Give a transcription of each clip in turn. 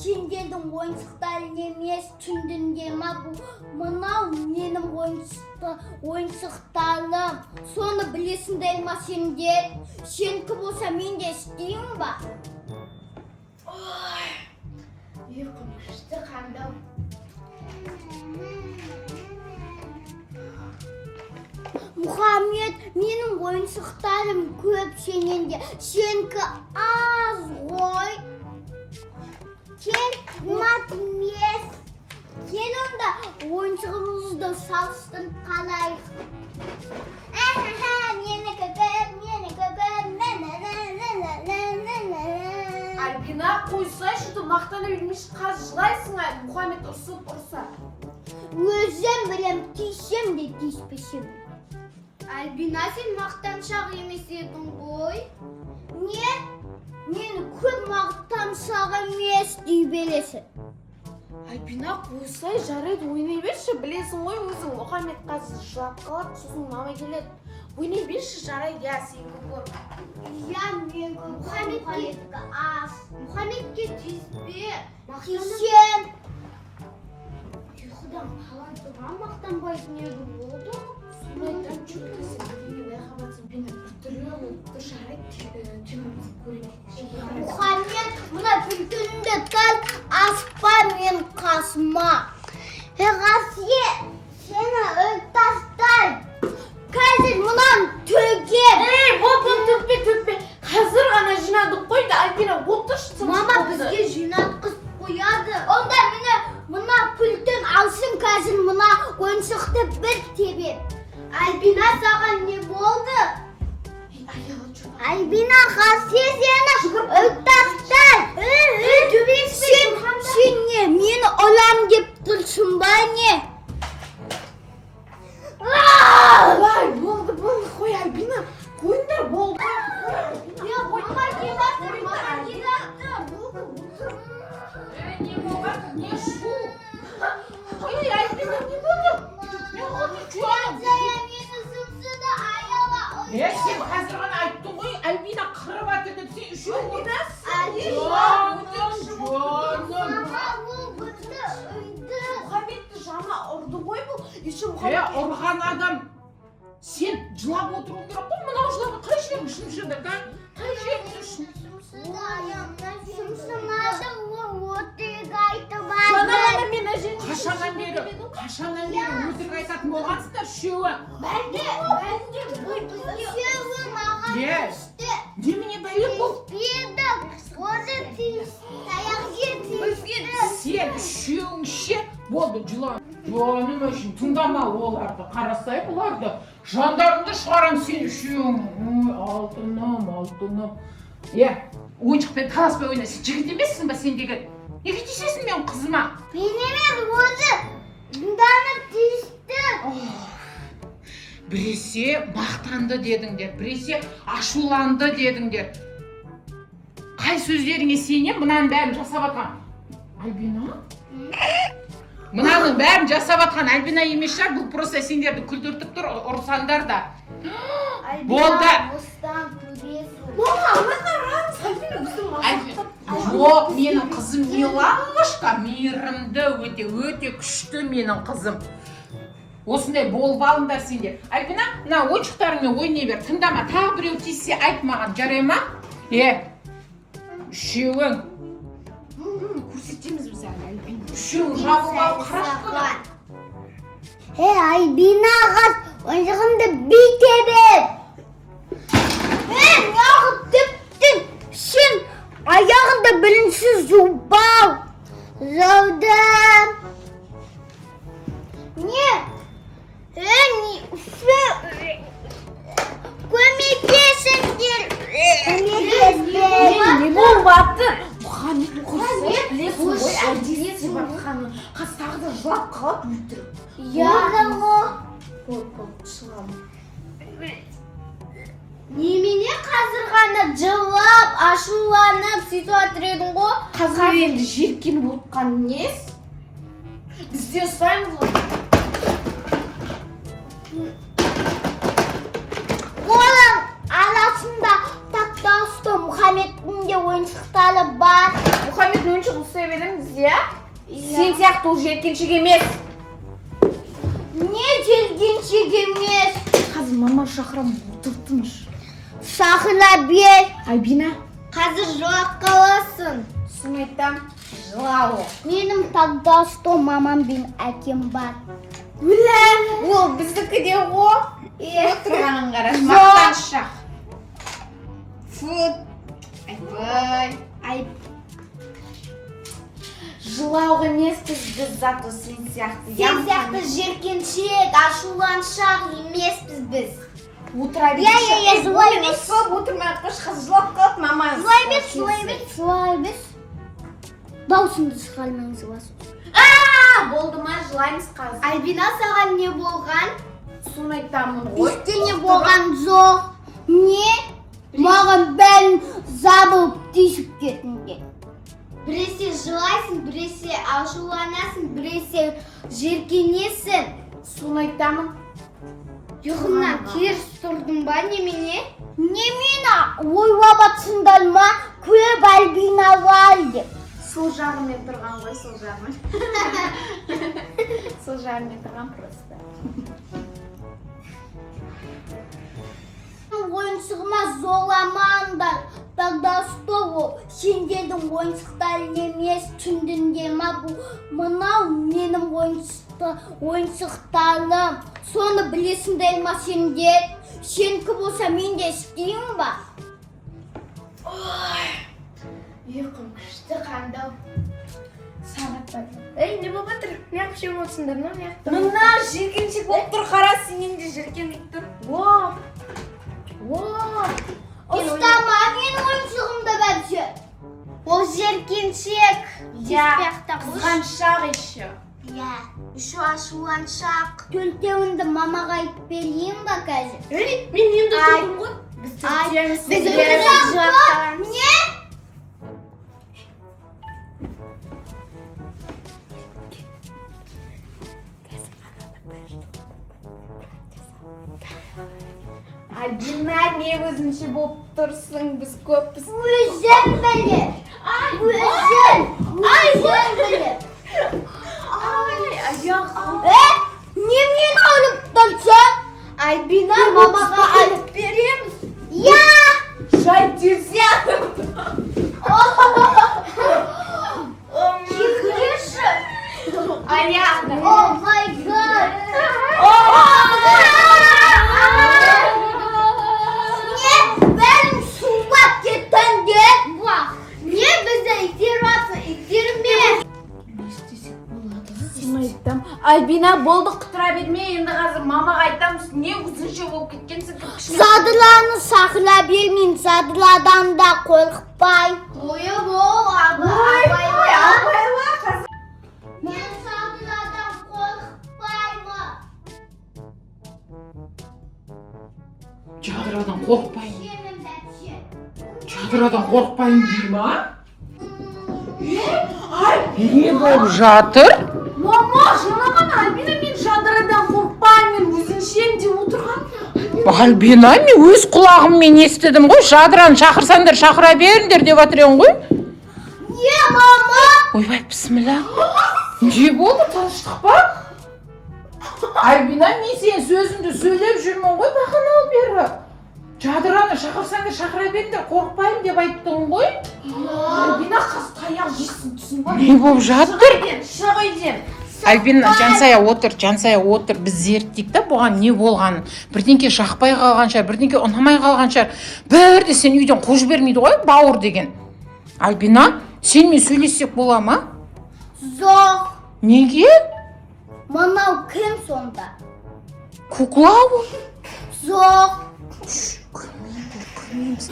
Сендердің ойыншықтарың емес, түсіндіңдер ма? Бұл мынау менің ойыншықтарым. Соны білесіңдер ма сендер? Сенікі болса, мен де істеймін ба? Ұйқым күшті қанды. Мұхаммед, менің ойыншықтарым көп сенен де. Сенікі аз ғой. Кел, мат емес. Кел, онда ойыншығымызды салыстырып қарайық. Әхәхә, менікі көп, менікі көп. Мә-мә-мә-мә-мә-мә-мә-мә. Альбина, қойсайшы, ты мақтана бермеші, қазір жылайсың әлі, Мұхаммед ұрсып ұрса. Өзім білем, тиісем де, тиіспесем де. Альбина, сен мақтаншақ емес едің ғой. Не? Мені көп мақтаншақ емес дей бересің. Альбина, қойсай, жарайды, ойнай берші, білесің ғой өзің, Мұхаммед қазір жылап қалады, сосын мама келеді. Ойнай берші, жарайды, иә, сенікі көп. Иә, мен көп, Мұхаммедке аз. Мұхаммедке тиіспе. Тиісем. Ұйқыдан қалан тұрған мақтанбайтын еді болды. Соны айтамын, че-то сен бірдеңе байқап жатсың, мені біртүрлі болып тұр, жарайды, киномызды көрейік. Мұхаммед, мына пультіңді тарт, аспа мен қасыма. Ғасие, сені өліп тастаймын. Қазір мынаны төгем. Ей, бол, бол, төкпе, төкпе. Қазір ғана жинадық қой да, Альбина, отыршы, тыныш Мама болды. бізге жинатқызып қояды. Онда міне, мына пультін алсын, қазір мына ойыншықты бір тебем. Альбина, саған не болды? Ей, аяғы чё-то. Альбина, Ғасия сені өліп тастаймын. Сен не, мені ұрам деп тұрсың ба, не? Ой, болды, болды, қой, Альбина, қойыңдар, болды. Я, мама келатыр, мама келатыр. Болды, отыр. Ей, не болған? Не шу? Ей, Альбина, не болды? Не болды, жаным? Зая мені сымсыды, аяла. Е, сен қазір ғана айттың ғой, Альбина қырып жатыр деп, сен үшеуің. Альбина. Жаным, жаным. Мама, ол бізді үйді. Мұхаммедті жаңа ұрды ғой бұл. Еще Е, Мұхаммед ұрған адам. Сен жылап отыруың керек қой, мынау жылап, қай жерің шымшыды, а? Қай жерің Сымсыды аяғымнан. Сымсымады, ол өтірік айтып Жаңа жатыр. ғана мен әжені Қашаннан бері өтірік айтатын болғансыңдар үшеуі? Бәлде, бәлде бұл бізге. Үшеуі маған Е. тиісті. Немене бәле бұл? Тиіспеді. Өзі тиісті. Аяқ жер тиісті. Сен үшеуің ше, болды, жылан. Жаным үшін тыңдама оларды, қарасай бұларды. Жандарыңды шығарам сен үшеуің. Ой, алтыным, алтыным. Е, ойыншықпен таласпай ойна. Сен жігіт емессің ба сен деген? Неге тиісесің менің қызыма? Мен емес, өзі жынданып тиісті. Біресе мақтанды дедіңдер, біресе ашуланды дедіңдер. Қай сөздеріңе сенем? Мынаның бәрін жасап жатқан Альбина? Мынаның бәрін жасап жатқан Альбина емес шығар, бұл просто сендерді күлдіртіп тұр, ұрсаңдар да. Болды. Осыдан көресің. Мама, мына рас, Альбина бізді мазақтап. Жоқ, менің қызым милашка, мейірімді, өте өте күшті менің қызым. Осындай болып алыңдар сендер. Альбина, мына ойыншықтарыңмен ойнай бер, тыңдама, тағы біреу тиіссе, айт маған, жарай ма? Е, үшеуің, Көрсетеміз біз әлі Альбина. үшеуің жабылып алып, қарашы бұны. Ей, Альбина, қас, ойыншығымды бүйте бер. Ей, неғып тептің? Сен аяғыңды бірінші жуып ал. Жудым. Не? Ей, не? Көмектесіңдер. Көмектеспе. Не болып жатыр? Мұхаммед, қойсайшы, білесің ғой, әдейі деп жатқанын. Қазір тағы да жылап қалады өтірік. Иә. Болды, болды, жылама. Немене, қазір ғана жылап, ашуланып сөйтіп жатыр едің ғой. Қазір енді жиіркеніп отқан несі? Біз де ұстаймыз ғой. Оның арасында тақтаусты Мұхаммедтің де ойыншықтары бар. Мұхаммедтің ойыншығын ұстай береміз, иә? Сен сияқты ол жеркеншек емес. Не жеркеншек емес? Қазір мама шақырамын, отыр тыныш. Шақыра бер. Альбина. Қазір жылап қаласың. Соны айтам, жылау. Менің тогда что мамам бен әкем бар. Өлә, ол біздікі де ғой. Отырғанын қарашы, Жоқ. мақтаншақ. Фу, айбай. Ай, Жылауық емеспіз біз, зато сен сияқты. сен сияқты жеркеншек, ашуланшақ емеспіз біз. Отыра Иә, иә, иә, жылай берші. Отырмай ақ қойшы, қазір жылап қалады мама. Жылай бер, жылай бер, жылай бер. Даусыңды шығармаңыз вас. А, болды ма, жылаймыз қазір. Альбина, саған не болған? Соны айтамын ғой. Ештеңе болған жоқ. Не? Маған бәрін жабылып тиісіп кетіңдер. Біресе жылайсың, біресе ашуланасың, біресе жеркенесің. Соны айтамын. Ұйқымнан теріс тұрдың ба немене? Немені ойлап атсыңдар ма? Көп Альбина бар деп. Сол жағымен тұрған ғой, сол жағымен. Сол жағымен тұрған просто. Ойыншығыма жоламаңдар. Тогда что ол сендердің ойыншықтарың емес, түсіндіңдер ма? Бұл мынау менің ойыншықтарым. Соны білесіңдер ма сендер? Сенікі болса, мен де істеймін ба? Ұйқым күшті қанды. Сағат бар. Ей, не болып жатыр? Неғып жеп отырсыңдар мына неғып? Мына жеркеншек болып тұр, қара, сенен де жеркеніп тұр. О! О! Ұстама менің ойыншығымды бәбше. Ол жеркеншек. Иә, Тиіспей-ақ та қойшы. қызғаншақ еще. Иә, еще ашуланшақ. Төртеуіңді мамаға айтып берейін ба қазір? Ей, мен енді Ай. тұрдым ғой. Біз Ай, төртеуміз. Біз сендер. Не? Альбина, не өзінше болып тұрсың, біз көппіз. Өзім білем. Өзім. Өзім білем. Ай, аяқ. Е, немен алып тұрсың? Альбина, мамаға алып береміз. Я! Жай нельзя. Кекірші. Аяқ. Oh my God. Не, бәрін сулап кеттіңдер? Не бізді итеріп жатсың? Итерме. Соны айтам. Альбина, болды, құтыра берме, енді қазір мамаға айтамыз, не өзінше болып кеткенсің, кішкене. Задыланы шақыра бермеймін, задыладан да қорықпай. Қойып ол, Ой, ой, абайла қазір. Мен задыладан қорықпаймын. Жадырадан қорықпаймын. Сенің бәтше. Жадырадан қорықпаймын дей ма? Не болып жатыр? Мама, жаңа ғана Альбина мен жадырадан қорықпаймын, өзіншем деп отырған. Альбина, мен өз құлағыммен естідім ғой, Жадыраны шақырсаңдар шақыра беріңдер деп жатыр едің ғой. Не, мама? Ойбай, бісміллә. Не болды, тыныштық па? Альбина, мен сенің сөзіңді сөйлеп жүрмін ғой бағаналы бері. Жадыраны шақырсаңдар шақыра беріңдер, қорықпаймын деп айттың ғой. Альбина, қазір таяқ жейсің, түсін ба? Не болып жатыр? Шығ үйден, шығ үйден. Альбина, Жансая, отыр, Жансая, отыр. Біз зерттейік та бұған не болғанын. Бірдеңке жақпай қалған шығар, бірдеңке ұнамай қалған шығар. Бірде сен үйден қуып жібермейді ғой бауыр деген. Альбина, сенімен сөйлессек бола ма? Жоқ. Неге? Мынау кім сонда? Кукла ол. Жоқ. Күлмейміз.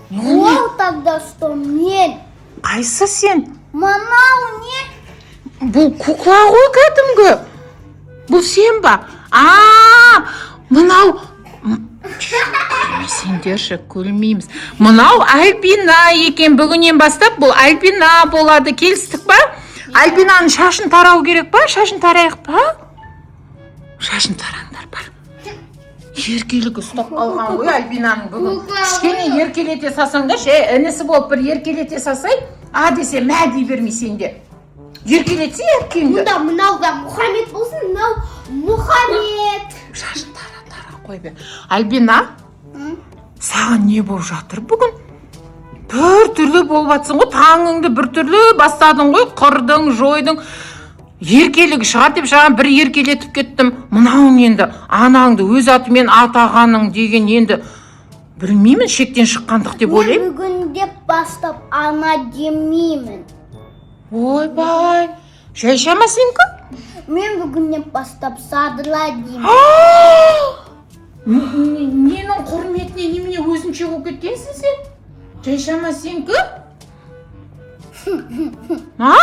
Не ол не? Ол тогда что мен? Қайсы сен? Мынау не? Бұл кукла ғой кәдімгі. Бұл сен ба? А, мынау күлмесеңдерші, күлмейміз. Мынау Альбина екен. Бүгіннен бастап бұл Альбина болады. Келістік па? Альбинаның шашын тарау керек па? Шашын тарайық па? Шашын тараңдар, бар. Еркелігі ұстап қалған ғой Альбинаның бүгін. Кукла. Кішкене еркелете салсаңдаршы, ей, інісі болып бір еркелете салсай, а десе мә дей бермей де. Еркелетсе әпкеңді. Мұнда мынау да Мұхаммед болсын, мынау Мұхаммед. Шашын тара, тара қой бер. Альбина, саған не болып жатыр бүгін? Бір түрлі болып жатсың ғой, таңыңды бір түрлі бастадың ғой, қырдың, жойдың. Еркелігі шығар деп жаңа бір еркелетіп кеттім. Мынауың енді анаңды өз атымен атағаның деген енді білмеймін, шектен шыққандық деп Мен ойлаймын. бүгін деп бастап ана демеймін. Ойбай, жайша ма сенікі? Мен бүгіннен бастап садыла деймін. Ненің құрметіне, немене өзінше болып кеткенсің сен? Жайша ма сенікі? А?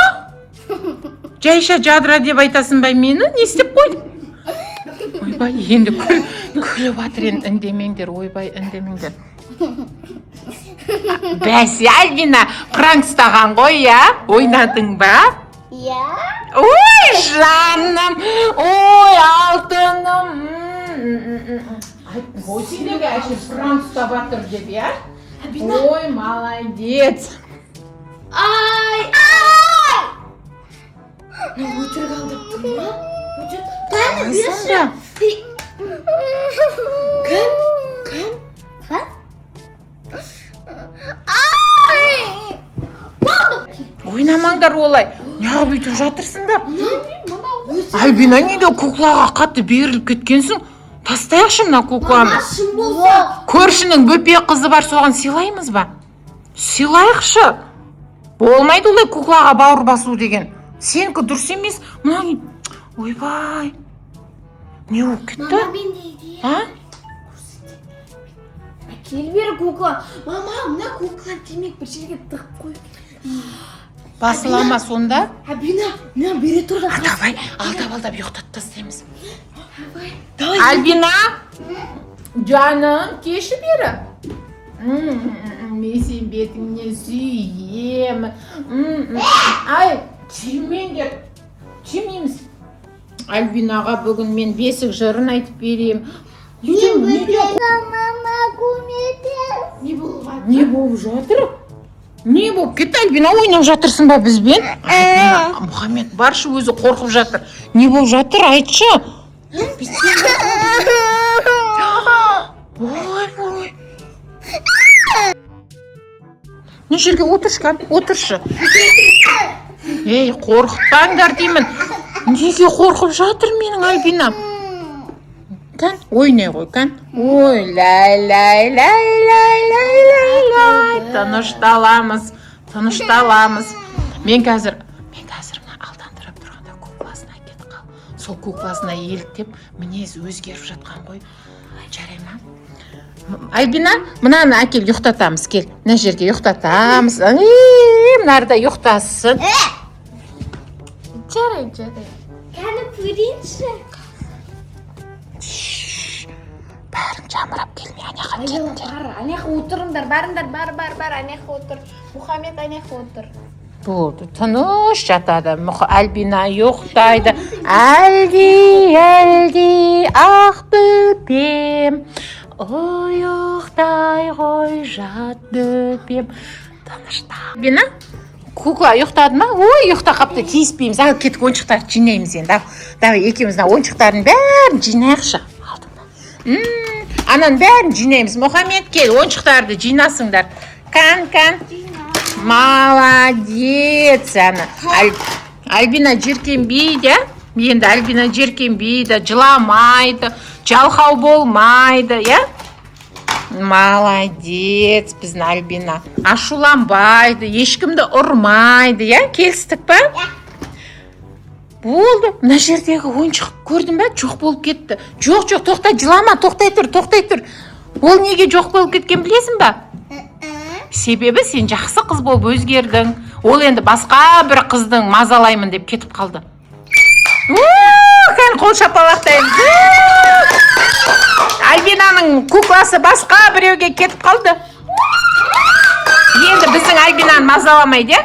Жайша, Жадыра деп айтасың ба мені? Не істеп қойдың? Ойбай, енді күліп жатыр енді, үндемеңдер, ойбай, үндемеңдер. Бәсе, Альбина пранк ұстаған ғой, иә? Ойнадың ба? Иә. Ой, жаным, ой, алтыным. Айттым ғой сендерге, әше пранк ұстап жатыр деп, иә? Ой, молодец. Ай, ай! Мынау өтірік алдап тұр ма? Өтірік. Кәні, берші. Сонда. Кім? Кім? Ха? Ай! Болды. Ойнамаңдар олай. Неғып өйтіп жатырсыңдар? Альбина, неге куклаға қатты беріліп кеткенсің? Тастайықшы мына кукланы. Мама, шын болса. Көршінің бөпе қызы бар, соған сыйлаймыз ба? Сыйлайықшы. Болмайды олай куклаға бауыр басу деген. Сенікі дұрыс емес. Мынау не? Ойбай. Не болып кетті? Мама, мен де идея. А? Әкел бері кукла. Мама, мына кукланы демек бір жерге тығып қой. Басыла ма сонда? Альбина, мына бере тұр да. А, давай, алдап алдап ұйықтатып тастаймыз. Давай. Давай. Альбина! Жаным, келші бері. Мен сенің бетіңнен сүйемін. Ай, тимеңдер. Тимейміз. Альбинаға бүгін мен бесік жырын айтып берейін. Неге? Мама, көмектес. Не болып жатыр? Не болып жатыр? Не болып кетті, Альбина? Ойнап жатырсың ба бізбен? Альбина, Мұхаммед баршы, өзі қорқып жатыр. Не болып жатыр, айтшы. Ой, ой. Мына жерге отыршы, кән, отыршы. Ей, қорқытпаңдар деймін. Неге қорқып жатыр менің Альбинам? Кән, ойнай ғой, кән. Ой, лай, лай, лай, лай, лай, лай, лай. Тынышталамыз, тынышталамыз. Мен қазір мына алдандырып тұрғанда кукласына кетіп қал. Сол кукласына еліктеп, мінезі өзгеріп жатқан ғой. Жарай ма? Альбина, мынаны әкел, ұйықтатамыз, кел. Мына жерге ұйықтатамыз. Ей, мынарда ұйықтасын. Жарайды, жарайды. Кәні, көрейінші. Бәрің жамырап келмей, ана жаққа кетіңдер. Бар, ана жаққа отырыңдар, барыңдар, бар, бар, бар, ана жаққа отыр. Мұхаммед ана жаққа отыр. Болды, тыныш жатады. Альбина ұйықтайды. Әлди, әлди, ақ бөпем, ұйықтай ғой, жат, бөпем. Тынышта. Альбина, кукла ұйықтады ма? Ой, ұйықтап қалыпты, тиіспейміз. Ал кеттік, ойыншықтарды жинаймыз енді. Ал, давай екеуміз мына ойыншықтардың бәрін жинайықшы. Алдында. Ананың бәрін жинаймыз. Мұхаммед, кел, ойыншықтарды жинасыңдар. Кән, кән. Молодец, ана. Альбина жеркенбейді, иә? Енді Альбина жеркенбейді, жыламайды, жалқау болмайды, иә? Молодец, біздің Альбина. Ашуланбайды, ешкімді ұрмайды, иә? Келістік па? Болды. Мына жердегі ойыншық көрдің бе? Жоқ болып кетті. Жоқ, жоқ, тоқта, жылама, тоқтай тұр, тоқтай тұр. Ол неге жоқ болып кеткен, білесің ба? Себебі сен жақсы қыз болып өзгердің. Ол енді басқа бір қыздың мазалаймын деп кетіп қалды. Кән, қол шапалақтаймыз. Альбинаның кукласы басқа біреуге кетіп қалды. Енді біздің Альбинаны мазаламайды, иә?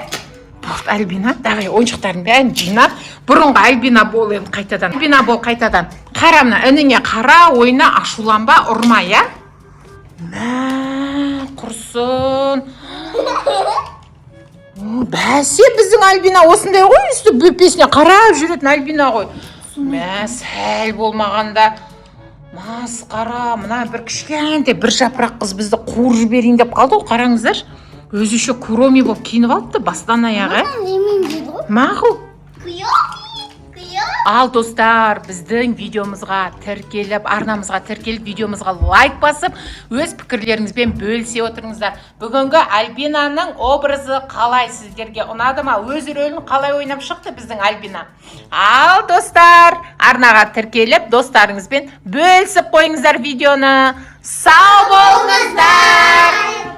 Болды, Альбина, давай ойыншықтардың бәрін жинап, бұрынғы Альбина бол енді қайтадан. Альбина бол қайтадан. Қара, мына ініңе қара, ойна, ашуланба, ұрма, иә? Мә, құрсын. О, бәсе, біздің Альбина осындай ғой, өстіп бөпесіне қарап жүретін Альбина ғой. Мә, сәл болмағанда масқара. Мына бір кішкентай бір жапырақ қыз бізді қуырып жіберейін деп қалды ғой, қараңыздаршы. Өзі еще Куроми болып киініп алыпты бастан аяқ, ә? Немен дейді ғой? Мақұл. Күйеу, күйеу. Ал, достар, біздің видеомызға тіркеліп, арнамызға тіркеліп, видеомызға лайк басып, өз пікірлеріңізбен бөлісе отырыңыздар. Бүгінгі Альбинаның образы қалай, сіздерге ұнады ма? Өз рөлін қалай ойнап шықты біздің Альбина? Ал, достар, арнаға тіркеліп, достарыңызбен бөлісіп қойыңыздар видеоны. Сау болыңыздар!